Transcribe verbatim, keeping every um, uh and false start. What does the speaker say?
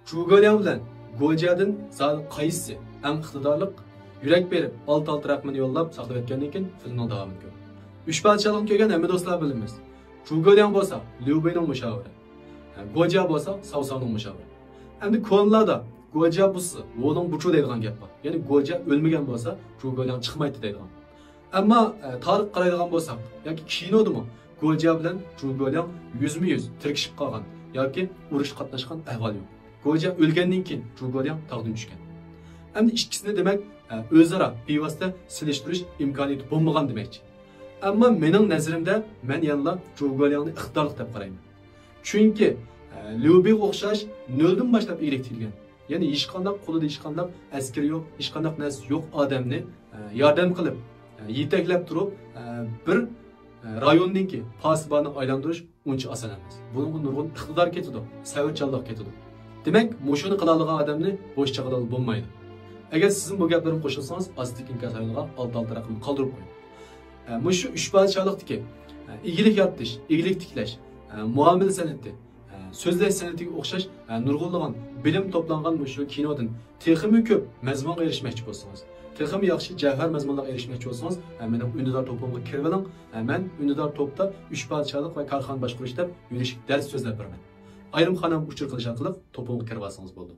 جۇگولياڭ بىلەن گوجيادىن زادى قايسىسى ئەڭ ئىقتىدارلىق؟ يۈرەك بېرىپ، ئالتە ئالتە رەقىمىنى يوللاپ ساقلاپ ئەتكەندىن كېيىن فىلىمنىڭ داۋامىنى كۆرۈڭ. ئۈچ پادىشاھلىقنى كۆرگەن ھەممە دوستلار بىلىمىز. جۇگولياڭ بولسا ليۇ بېينىڭ مۇشاۋىرى. ھە، گوجيا بولسا ساۋساۋنىڭ مۇشاۋىرى. ئەمدى كونىلاردا گوجيا بۇزسا ۋولۇڭ بۇچۇ دەيدىغان گەپ بار. يەنى گوجيا ئۆلمىگەن بولسا جۇگولياڭ چىقمايتتى دەيدىغان. ئەمما، ئە، تارىخقا قارايدىغان بولساق، ياكى كىنودىمۇ گوجيا بىلەن جۇگولياڭ يۈزمۇ يۈز تىركىشىپ قالغان ياكى ئۇرۇشقا قاتناشقان ئەھۋال يوق. گوجيا ئۆلگەندىن كېيىن جۇگولياڭ تاغدىن چۈشكەن. ئەمدى ئىككىسىنى دېمەك، ئە، ئۆزئارا بىۋاسىتە سېلىشتۇرۇش ئىمكانىيىتى بولمىغان دېمەكچى. ئەمما مېنىڭ نەزىرىمدە مەن يەنىلا جۇگولياڭنى ئىقتىدارلىق دەپ قارايمەن. چۈنكى، ئە، ليۇ بېيغا ئوخشاش نۆلدىن باشلاپ ئىگىلىك تىكلىگەن. يەنى ھېچقانداق قولىدا ھېچقانداق ئەسكىرى يوق، ھېچقانداق نەرسىسى يوق ئادەمنى، ئە، ياردەم قىلىپ، ئە، يېتەكلەپ تۇرۇپ، ئە، بىر، ئە، رايوندىكى پاسىباننى ئايلاندۇرۇش ئۇنچە ئاسان ئەمەس. بۇنىڭغا نۇرغۇن ئىقتىدار كېتىدۇ، سەۋرچانلىق كېتىدۇ. دېمەك، مۇشۇنى قىلالىغان ئادەمنى بوش چاغلىغىلى بولمايدۇ. ئەگەر سىزمۇ بۇ گەپلىرىمنى قوشۇلسىڭىز، ئاستىدىكى ئىنكاس رايونىغا ئالتە ئالتە رەقەمنى قالدۇرۇپ قويۇڭ. ئە، مۇشۇ ئۈچ پادىشاھلىقتىكى، ئە، ئىگىلىك يارىتىش، ئىگىلىك تىكلەش، ئە، مۇئامىلە سەنئىتى، ئە، سۆزلەش سەنئىتىگە ئوخشاش، ئە، نۇرغۇنلىغان بىلىم توپلانغان مۇشۇ كىنودىن تېخىمۇ كۆپ مەزمۇنغا ئېرىشمەكچى بولسىڭىز، تېخىمۇ ياخشى جەۋھەر مەزمۇنلارغا ئېرىشمەكچى بولسىڭىز، ئە، مېنىڭ ئۈندىدار توپۇمغا كىرىۋېلىڭ. ئە، مەن ئۈندىدار توپتا ئۈچ پادىشاھلىق ۋە كارخانا باشقۇرۇشتا يۈرۈشلۈك دەرس سۆزلەپ بېرىمەن. ئايرىم خانىمغا ئۇچۇر قىلىش ئارقىلىق توپۇمغا كىرىۋالسىڭىز بولىدۇ.